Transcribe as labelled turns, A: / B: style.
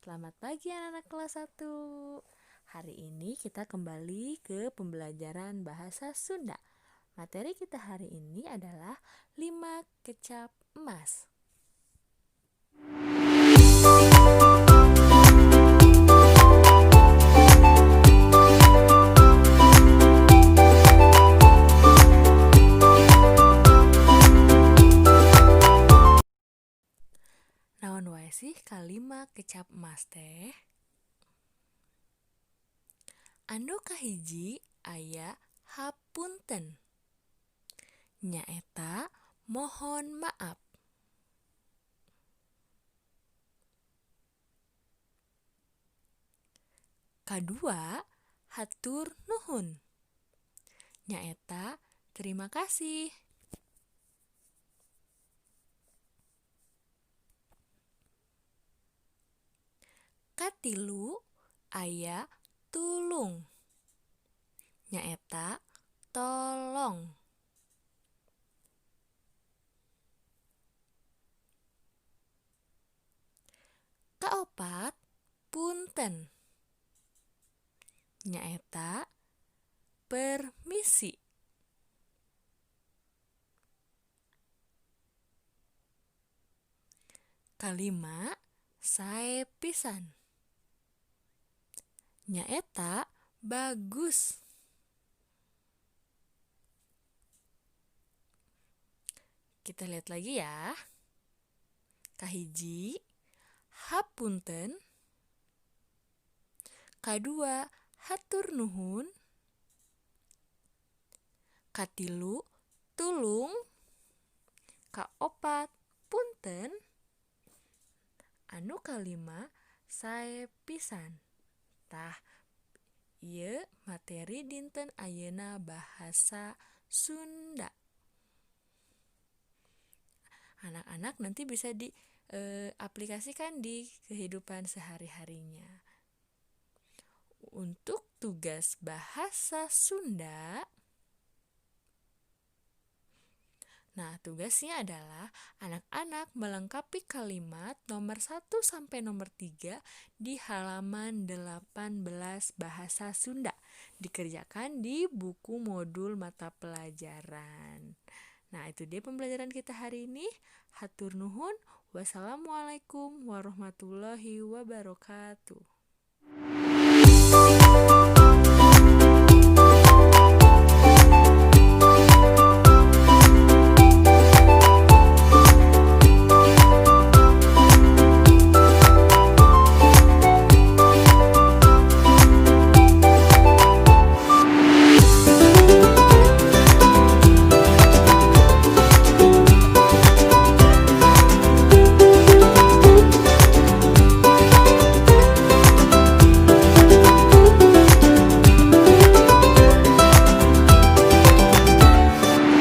A: Selamat pagi anak-anak kelas 1. Hari ini kita kembali ke pembelajaran bahasa Sunda. Materi kita hari ini adalah 5 kecap emas. Naon wae sih kalima kecap emas teh? Anu kahiji aya hapunten. Nyaeta mohon maaf. Kadua hatur nuhun. Nyaeta terima kasih. Katilu aya tulung. Nyaeta tolong. Kaopat punten. Nyaeta permisi. Kalima sae pisan. Nyaeta bagus. Kita lihat lagi ya. Kahiji hapunten. Kadua hatur nuhun. Katilu tulung. Kaopat punten. Anu kalima sae pisan. Tah, ieu materi dinten ayeuna bahasa Sunda. Anak-anak nanti bisa diaplikasikan di kehidupan sehari-harinya. Untuk tugas bahasa Sunda, nah tugasnya adalah anak-anak melengkapi kalimat nomor 1 sampai nomor 3 di halaman 18 bahasa Sunda. Dikerjakan di buku modul mata pelajaran. Nah, itu dia pembelajaran kita hari ini. Hatur nuhun. Wassalamualaikum warahmatullahi wabarakatuh.